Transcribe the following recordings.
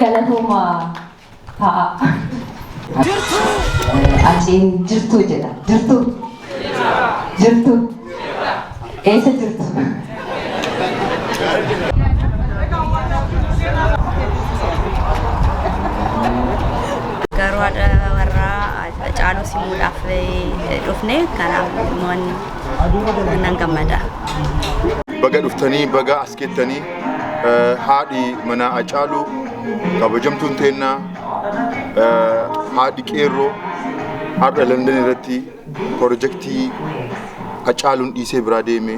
Galatooma ta'a. Achiin jirtu jedha. Jirtu. Jirtu. Eessa jirtu? Garuu haadha warraa Hacaaluu simuudhaaf dhufne, kanaaf nan gammada. Baga dhuftanii, baga as geettanii. Haadhi manaa Hacaaluu kabajamtuun teennaa, haadhi qeerroo, har'a London irratti pirojektii Hacaaluun dhiisee biraa deeme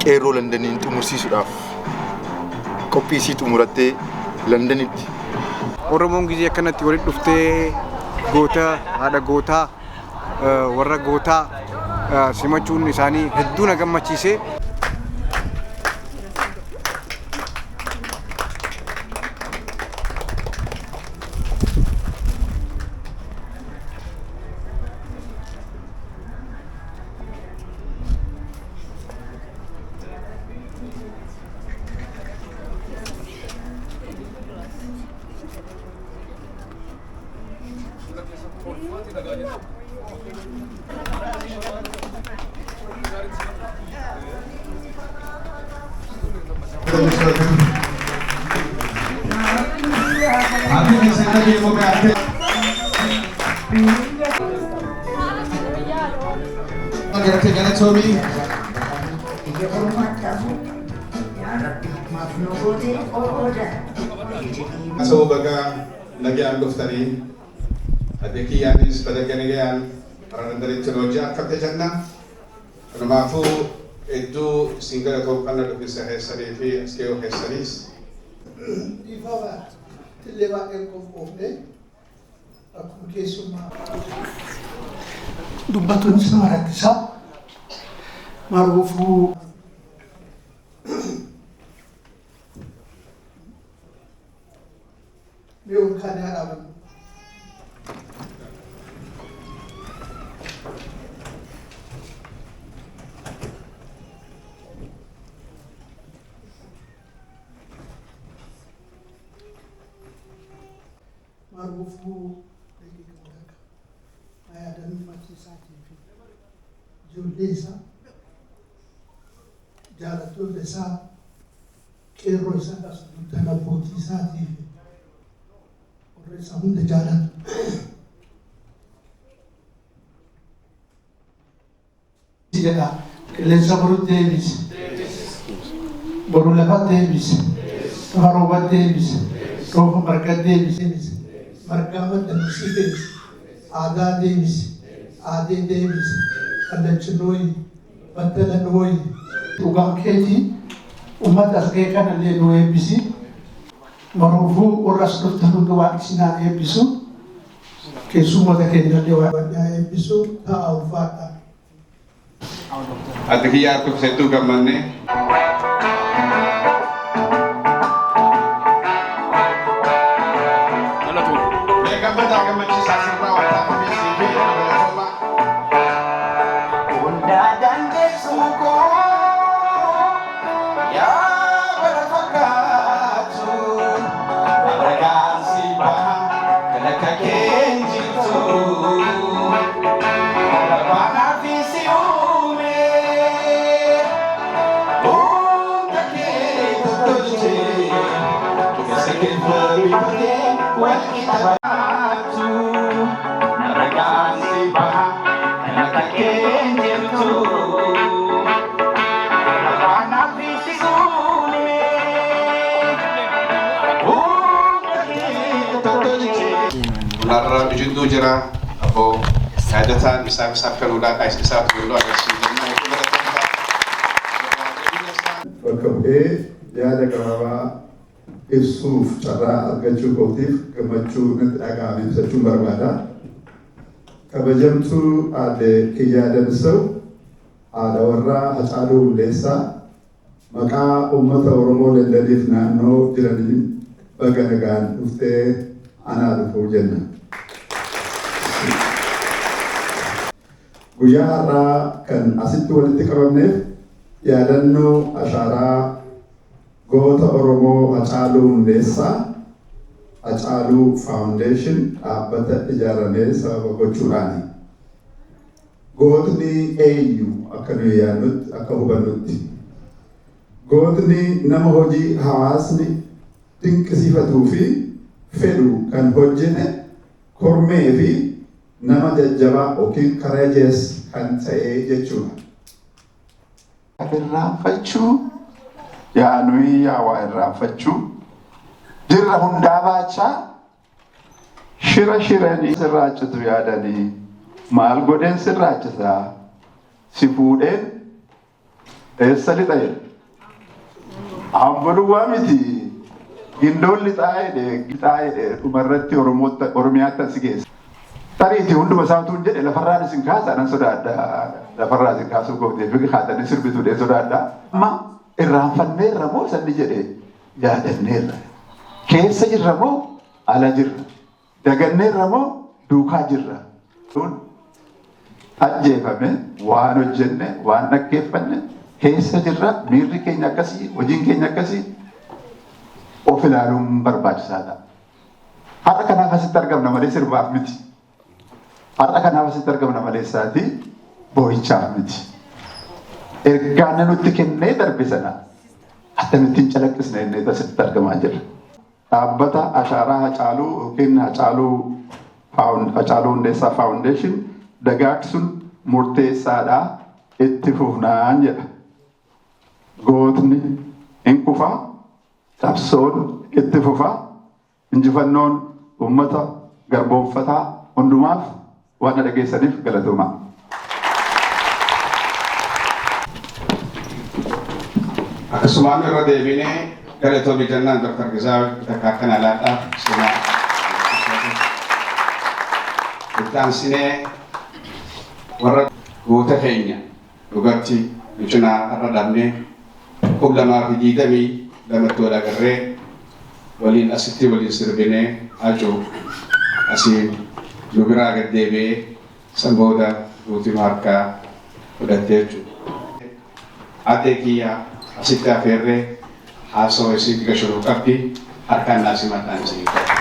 qeerroo Londoniin xumursiisuudhaaf qophii isii xumurattee Londonitti. Oromoon gizee akkanatti walitti dhuftee goota, haadha gootaa, warra gootaa simachuun isaanii hedduu na gammachiise. Gartee galatoomii. Biyya ormaatti hafu yaa Rabbi maaf nu gootee qooda jedhee. Asoo baga nagaan dhuftanii, adde kiyyaanis baga nagaan Londonitti hojii akkam jenna. Kanumaafuu hedduu isin galatoomfanna dhufinsa keessanii fi as gahuu keessaniis. Dhiifama illee baay'een qophoofne akkuma keessummaa dubbatuunis nama rakkisaa maruufuu. Mee ol kaanee haa dhaabannu. Maruufuu daqiiqaa takka haa yaadannu maatii isaatii fi ijoollee isaa, jaalattoota isaa, qeerroo isaa, akkasumas abbootii isaatii fi warra isaa hunda jaalatu. Jedha qilleensa boru deebisi. Boru lafa deebisi. Lafa rooba deebisi. Rooba marga deebisi. Margaa madda nusii deebisi. Aadaa deebisi. Aadee deebisi. Kallachi nooyi. Battala nooyi. Dhugaan keetii uummata as ga'e kanallee nu eebbisi. Maruufuu warra as dhuftan hunda waan isinaan eebbisu. Keessummoota keenyallee waan eebbisu ta'a, ulfaadha. Adde kiyyaa harka hedduu gammanne. Gammadaa gammachiisaa sirraa waan taataniif fi galatoomaa. Hundaa dandeessu koo yaa bara fakkaatu, ragaan si baha kan akka kee jirtu. Lafaanaa fi si uume, hunda kee tottolche, keessa kee bifatee wal qixa baatu. Ragaan si baha kan akka kee jirtu. Lafaanaa fi si uume, hunda kee tottolche. Ularra jidduu jira aboo yaadataan isaaf isaaf kanuudhaan isaaf yeroo agarsiisu. Bakka bu'ee yaada gabaabaa ibsuuf carraa argachuu kootiif gammachuu natti dhaga'ame ibsachuun barbaada. Kabajamtuu aadde Kiyyaa Damissau, haadha warraa Hacaaluu Hundeessaa, maqaa uummata Oromoo Londaniif naannoo jiraniin baga nagaan dhuftee, anaa dhufuu jenna. Guyyaa har'aa kan asitti walitti qabamneef yaadannoo ashaaraa goota Oromoo Hacaaluu Hundeessaa Hacaaluu Foundation dhaabbata ijaaramee sababa gochuudhaani. Gootni eenyu akka nuyi yaadnutti, akka hubannutti? Gootni nama hojii hawaasni dinqisiifatuu fi fedhu kan hojjete, kormee fi nama jajjabaa yookiin courageous kan ta'e jechuudha. Irraanfachuu yaa nuyi, yaa waa irraanfachuu jirra hundaa baachaa shira shiranii sirraachitu yaadanii, maal godheen sirraachisaa, si fuudheen eessa lixa jedhe, Ambo miti, Gindoon lixaa jedhe, lixaa jedhe, dhumarratti Oromiyaatti asi geesse. Tariitii hunduma isaatu hin jedhe, lafarraan isin kaasa nan sodaadha. Lafarraa isin kaasuu gooftee fi kaatanii sirbitu dhee sodaadha. Amma irraanfanneerra moo sanni jedhe yaadanneerra? Keessa jirra moo ala jirra? Daganneerra moo duukaa jirra? Kun ajjeefame, waan hojjenne, waan dhaggeeffanne, keessa jirra, miirri keenya akkasii, hojiin keenya akkasii, of ilaaluun barbaachisaadha. Har'a kanaaf asitti argamna malee sirbaaf miti. Har'a kanaaf asitti argamna malee isaatii boo'ichaaf miti. Ergaan nutti kennee darbe sana akkamittiin calaqqisna jennee asitti argamaa jirra. Dhaabbata Ashaaraa Hacaaluu yookiin Hacaaluu Hundeessaa Foundation dagaagsuun murteessaadha, itti fufnaan jedha. Gootni hin kufaa, qabsoon itti fufaa, injifannoon uummata garboonfataa hundumaaf. Waan na dhageessaniif galatoomaa. Akkasumaan irra deebinee galatoomi jennaan Dr. Gizaa takka akkana laadhaaf seenaa. Itti aansinee warra goota keenya dhugatti nu cinaa irra dhabnee, 2022tti wal agarree, waliin asitti waliin sirbinee, acuu asiin nu biraa gad deebi'ee, san booda guutuu harkaa fudhattee jechuudha. Addee kiyyaa asitti afeerree haasawaa isii gashuruu qabdi, harkaan naa simadhaan isinii ta'e.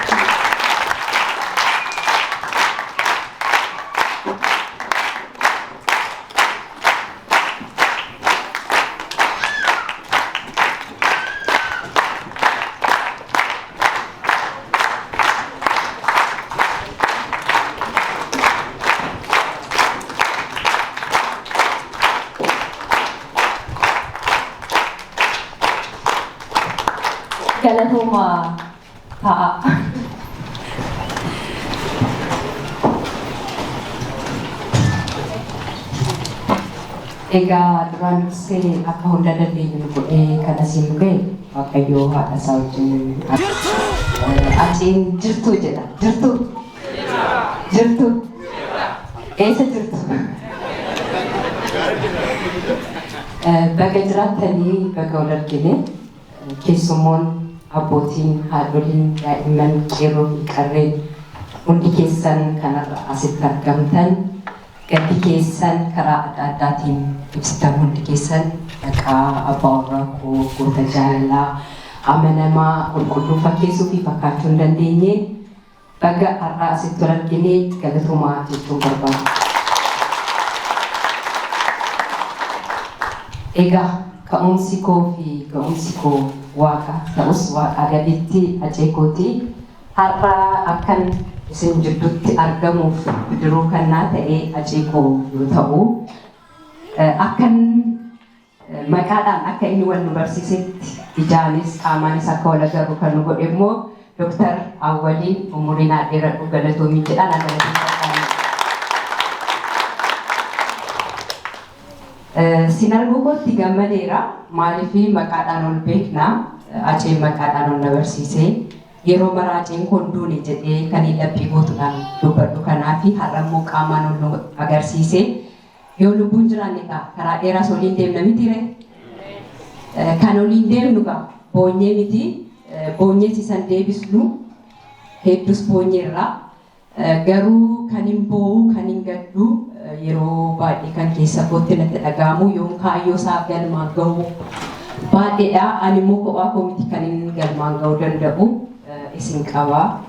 Galatooma, ta'a. Egaa duraan dursee akka hunda dandeenyu nu godhee kan asiin nu ga'e Waaqayyoo haadha isaa wajjin achiin jirtu jedha. Jirtu? Jirtu? Eessa jirtu? Baga jiraattanii, baga wal argine. Keessummoon, abbootiin, haadholiin, daa'imman, qeerroo fi qarreen hundi keessan kanarra asitti argamtan, gaddi keessan karaa adda addaatiin ibsitan hundi keessan, maqaa abbaa warraa koo goota jaalalaa amanamaa qulqulluu fakkeessuu fi fakkaachuu hin dandeenye, baga har'aa asitti wal argine, galatoomaa jechuun barbaada. Egaa ka'umsi koo fi ga'umsi koo Waaqa ta'us, Waaqaa gaditti Hacee kooti. Har'a akkan isin jidduutti argamuuf bidiruu kan naa ta'e Hacee koo yoo ta'u, akkan maqaadhaan akka inni wal nu barsiisetti ijaanis qaamaanis akka wal agarru kan nu godhe immoo Dooktar Awwaliin umurii naa dheeradhu, galatoomiin jedha, naa galateeffadhaan. Sin arguu kootti gammadeera. Maaliif, maqaadhaan ol beekna. Haceen maqaadhaan ol na barsiise. Yeroo mara Haceen koo hin duune jedhee kan hin laphee gootuudhaan dubbadhu, kanaafi har'a immoo qaamaan ol nu agarsiise. Yoo lubbuun jiraanne kaa karaa dheeraas waliin deemna miti ree? Kan waliin deemnu kaa boonyee miti. Boonyees isan deebisnu, hedduus boonyeerra. Garuu kan hin boo'u, kan hin gaddu, yeroo baay'ee kan keessa kootti natti dhaga'amu yoon kaayyoo isaa galmaan gahuu baay'eedha. Ani immoo kophaa koo miti kan hin galmaan gahuu danda'u. isin qaba.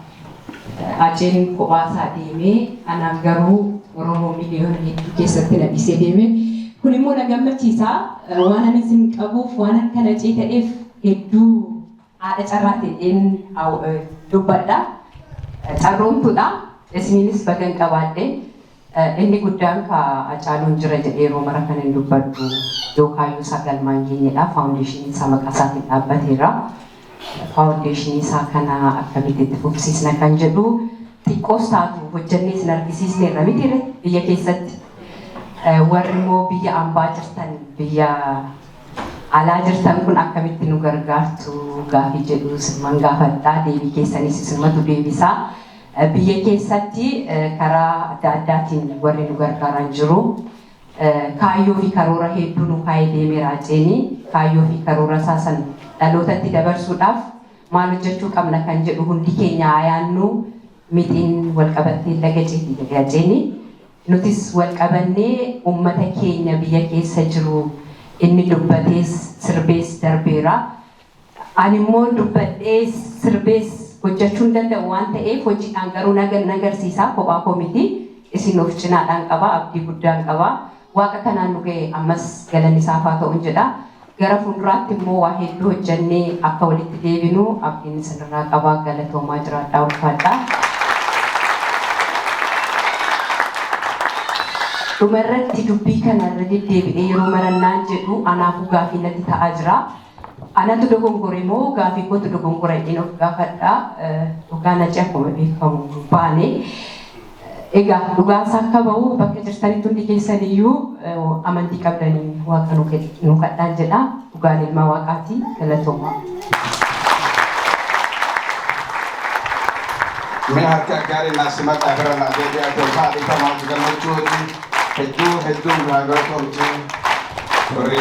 Haceen kophaa isaa deemee anaan garuu Oromoo miliyoona hedduu keessatti na dhiisee deeme. Kun immoo na gammachiisa. Waan ani isin qabuuf waan akka Hacee ta'eef hedduu haadha carraa ta'een dubbadha. Carroomtuudha. Isiniinis bagan qabaadhe. Inni guddaan ka Hacaaluun jira jedhee yeroo mara kan hin dubbadhu yookaan isaa galmaan geenyedha. Faawundeeshinii isaa maqaa isaatiin dhaabbateera. Faawundeeshinii isaa kana akkamitti itti fufsiisna kan jedhu xiqqoos taatu hojjennee isin argisiisneerra miti biyya keessatti. Warri immoo biyya ambaa jirtan, biyya alaa jirtan kun akkamitti nu gargaartu gaafii jedhu isin gaafadhaa, deebii keessanis isinmatu deebisaa. Biyya keessatti karaa adda addaatiin warri nu gargaaran jiru. Kaayyoo fi karoora hedduu nu kaayee deemeera Haceeni. Kaayyoo fi karoora isaa san dhalootatti dabarsuudhaaf maal hojjechuu qabna kan jedhu hundi keenya haa yaannu, mixiin wal qabattee laga ceeti jedhe Haceeni. Nutis wal qabannee uummata keenya biyya keessa jiru inni dubbatees sirbees darbeera. Ani immoo dubbadhees sirbees hojjechuu hin danda'u waan ta'eef hojiidhaan garuu na agarsiisa, kophaa koo miti. Isin of cinaadhaan qaba, abdii guddaan qaba. Waaqa kanaan nu ga'e ammas galanni isaaf haa ta'u jedha. Gara fuulduraatti immoo waa hedduu hojjennee akka walitti deebinu abdiin isinirraa qaba. Galatoomaa, jiraadhaa, ulfaadhaa. Dhuma irratti dubbii kana irra deddeebi'ee yeroo marannaan jedhu anaafuu gaafii natti ta'aa jira. Anatu dogongore moo gaafii kootu dogongora jedheen of gaafadha. Dhugaan Hacee akkuma beekamu baane. Egaa dhugaan isaa akka bahu bakka jirtanitti hundi keessaniyyuu amantii qabdanii waaqa nu kadhaan jedha. Dhugaan ilma waaqaati. Galatoomaa. Mee harka gaarii naa simadhaa, bira naa deebi'aa, tolfaa dhiifamaa gammachuu wajjin hedduu hedduu naa galatoomte warri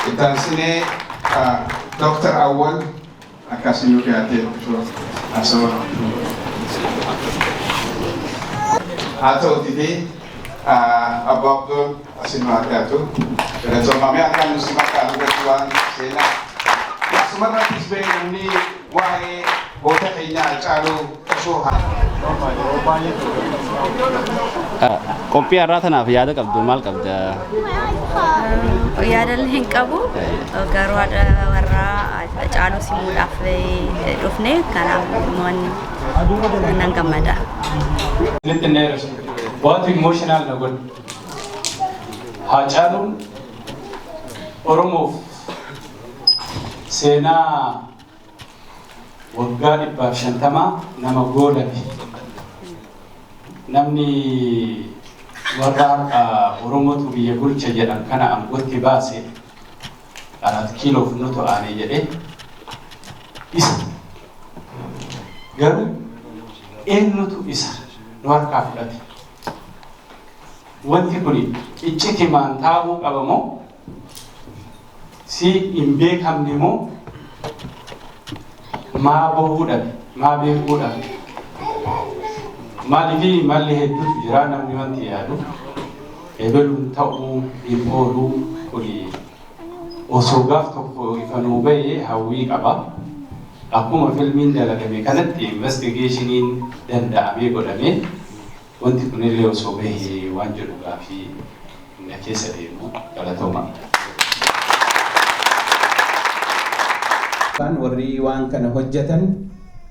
ittaansinee Dr. Awwal akkasii nu dhiyaatee haasawaa. Haa ta'uutii Abbaa Abdoon asin nu haa dhiyaatu. Galatoomaa, mee harkaan nu simadhaa dubbachuu waan seenaa. Asumarrattis bee namni waa'ee goota keenyaa Hacaaluu osoo Qophii har'aa tanaaf yaada qabdu maal qabda? Yaadallee hin qabu. Garuu haadha warraa Hacaaluu simuudhaaf dhufne, kanaaf nan gammada. Isinitti hin dheeressu. Waanti emotional na godhe. Hacaaluun Oromoof seenaa waggaa 150 nama goolame. Namni warra har'a Oromootu biyya bulcha jedhan kana aangootti baase, 4 kiiloof nutu aanee jedhee isa. Garuu eenyutu isa nu harkaa fudhate? Wanti kun iccitimaan taa'uu qaba moo si hin beekamne moo maa bahuu dhabe, maa beekuu dhabe? Maaliifi malli hedduutu jira, namni wanti yaadu ebeluun ta'uu hin oolu. Kuni osoo gaaf tokko ifa nuu bahee hawwii qaba. Akkuma filmiin dalagame kanatti investigationiin danda'amee godhamee wanti kunillee osoo bahee waan jedhu gaafii na keessa deemu. Galatooma. Warri waan kana hojjetan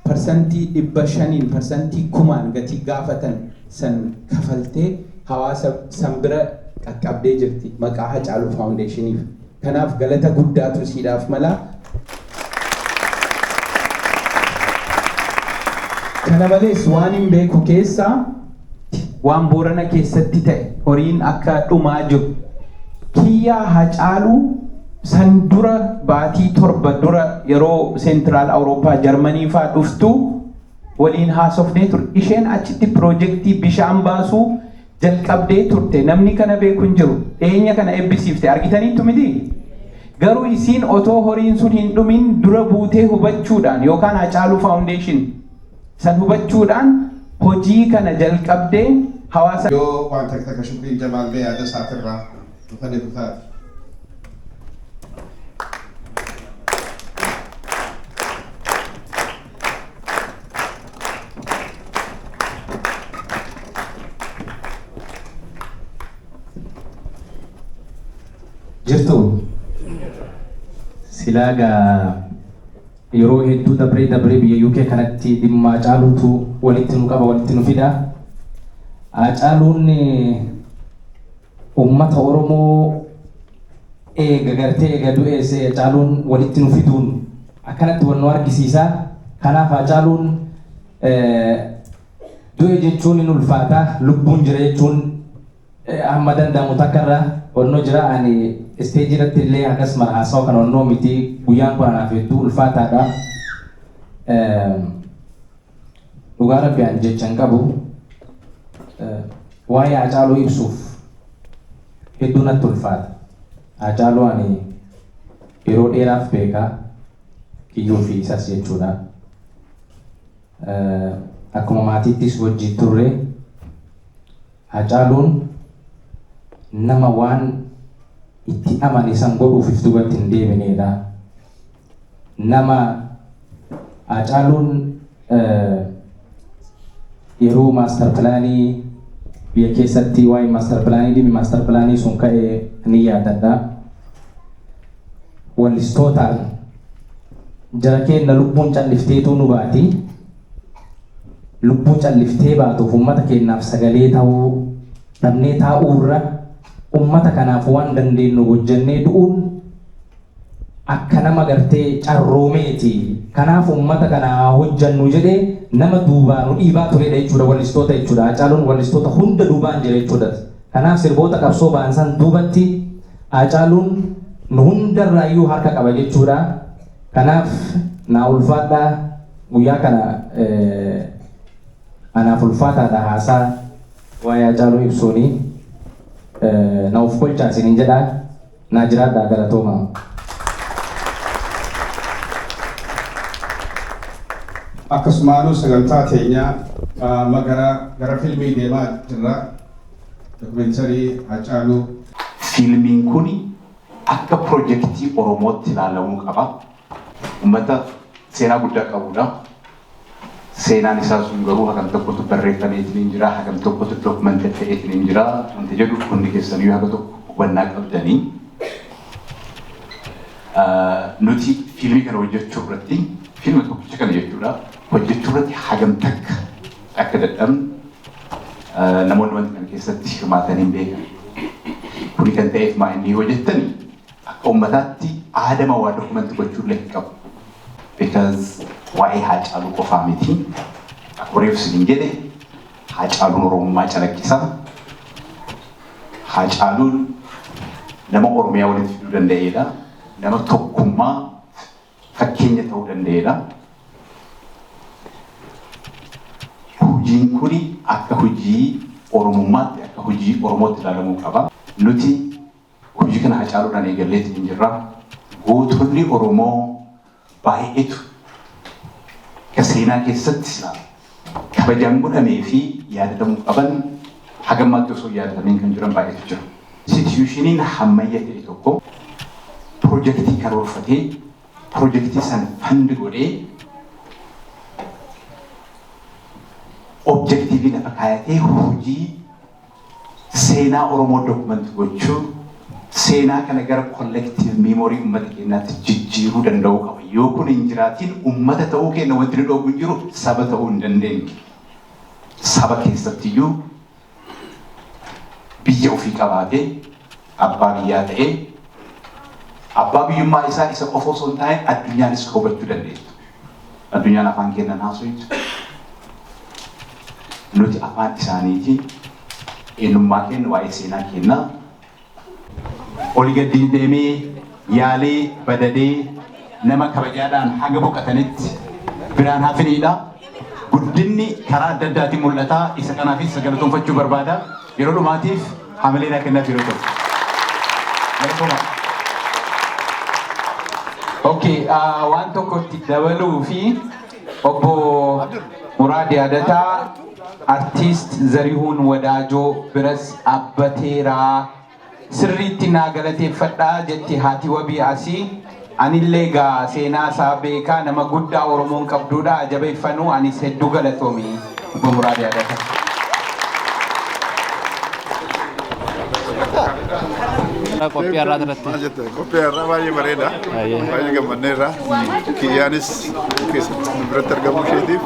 500%n, 10,000n gatii gaafatan san kafaltee hawaasa san bira qaqqabdee jirti maqaa Hacaaluu Faawundeeshiniif. Kanaaf galata guddaatu siidhaaf mala. Kana malees waan hin beeku keessaa waan Boorana keessatti ta'e, horiin akka dhumaa jiru. Kiyyaa Hacaaluu san dura baatii 7 dura yeroo Central Awurooppaa Jarmanii faa dhuftu waliin haasofnee ture. Isheen achitti piroojeektii bishaan baasuu jalqabdee turte. Namni kana beeku hin jiru. Dhiyeenya kana eebbisiifte argitaniittu miti? Garuu isiin otoo horiin sun hin dhumin dura buutee hubachuudhaan yookaan Hacaaluu Faawundeeshin san hubachuudhaan hojii kana jalqabdee hawaasa. Yoo waan takka takka Shukriin Jamaal mee yaada isaatirraa dhufanitu taate. Jirtu silaa gaa yeroo hedduu dabree dabree biyya UK kanatti dhimma Hacaaluutu walitti nu qaba, walitti nu fida. Hacaaluun uummata Oromoo eega gartee eega du'ees Hacaaluun walitti nu fiduun akkanatti wal nu argisiisa. Kanaaf Hacaaluun du'e jechuun hin ulfaata, lubbuun jira jechuun hamma danda'amu takka irra onnoo jira. Ani isteejii irratti illee akkasuma haasawaa kan onnoo miti, guyyaan kun anaaf hedduu ulfaataadha. Dhugaa Rabbi, an jecha hin qabu. Waa'ee Hacaaluu ibsuuf hedduu natti ulfaata. Hacaaluu ani yeroo dheeraaf beekaa, kiyyuu fi isas jechuudha. Akkuma maatiittis wajjin turre. Hacaaluun nama waan itti amane san godhuuf if duubatti hin deebinedha. Nama Hacaaluun yeroo master planii biyya keessatti waa'ee master planii, dhimmi master planii sun ka'ee ni yaadadha. Wallistootaan jara keenya lubbuun callifteetuu nu baati. Lubbuu calliftee baatuuf uummata keenyaaf sagalee ta'uu dhabnee taa'uurra uummata kanaaf waan dandeenyu hojjennee du'uun akka nama gartee carroomeeti. Kanaaf uummata kana hojjannu jedhee nama duubaan nu dhiibaa turedha jechuudha, wallistoota jechuudha. Hacaaluun wallistoota hunda duubaan jira jechuudha. Kanaaf sirboota qabsoo ba'an san duubatti Hacaaluun nu hundarraayyuu harka qaba jechuudha. Kanaaf naa ulfaadhaa, guyyaa kana anaaf ulfaataadha haasaa waa'ee Hacaaluu ibsuuni. Na of kolchaa isiniin jedhaa, naa jiraadhaa, galatooma. Akkasumaanuu sagantaa teenya amma gara filmii deemaa jirra. Dokumentarii Hacaaluu. Fiilmiin kun akka pirojektii Oromootti ilaalamuu qaba. Uummata seenaa guddaa qabudha. Seenaan isaa sun garuu hagam tokkotu barreeffameetiin hin jira, hagam tokkotu documented ta'eetiin hin jira. Wanti jedhu hundi keessaniyyuu haga tokko hubannaa qabdanii. Nuti fiilmii kana hojjechuu irratti, fiilma tokkicha kana jechuudha, hojjechuu irratti hagam takka akka dadhabnu namoonni wanta kana keessatti hirmaatanii hin beekan. Kuni kan ta'eef maa inni yoo jettani, akka uummataatti aadama waa document gochuu illee hin qabu. Because waa'ee Haacaaluu qofaa miti. Akkuma reefu isiniin jedhe, Haacaaluun Oromummaa calaqqisa. Haacaaluun nama Oromiyaa walitti fiduu danda'edha. Nama tokkummaa fakkeenya ta'uu danda'edha. Hojiin kuni akka hojii Oromummaatti, akka hojii Oromootti ilaalamuu qaba. Nuti hojii kana Haacaaluudhaan eegalleetiin hin jirra. Gootonni Oromoo baay'eetu akka seenaa keessatti silaa kabajaan godhamee fi yaadatamuu qaban hagammaatti osoo yaadatameen kan jiran baay'eetu jira. Institutioniin hammayya ta'e tokko pirojektii karoorfatee, pirojektii san fund godhee, objective lafa kaayatee, hojii seenaa Oromoo document gochuu, seenaa kana gara collective memory uummata keenyaatti jijjiiruu danda'uu qaba. Yoo kun hin jiraatiin, uummata ta'uu keenya wanti nu dhoogu hin jiru, saba ta'uu hin dandeenyu. Saba keessattiyyuu biyya ofii qabaatee, abbaa biyyaa ta'ee, abbaa biyyummaa isaa isa qofa osoo hin taane addunyaanis hubachuu dandeettu. Addunyaan afaan keenyan haasoftu. Nuti afaan isaaniitiin eenyummaa keenya, waa'ee seenaa keenyaa olii gadi deemee yaalee badadee nama kabajaadhaan haga boqotanitti biraan hafinidha. Guddinni karaa adda addaatiin mul'ata. Isa kanaafis isa galatoonfachuu barbaada. Yeroo dhumaatiif hamilee naa kennaaf yeroo ta'u. Galatooma. Okay, waan tokkotti dabaluu fi obbo Muraad Yaadataa artiist Zarihuun Wadaajoo biras dhaabbateeraa, sirriitti naa galateeffadhaa jetti haati wabii asii. Anillee gaa seenaa isaa beekaa, nama guddaa Oromoon qabduudha, jabeeffanuu. Anis hedduu galatoomi, obbo Muraad Yaadataa. Qophii har'aa irratti. Maal jette? Qophii har'aa baay'ee bareeda. Baay'ee gammadneerra. Kiyyaanis keessatti nu biratti argamuu isheetiif.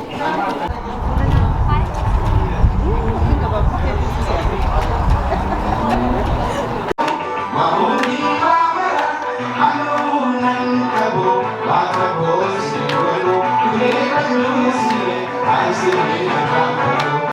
I see.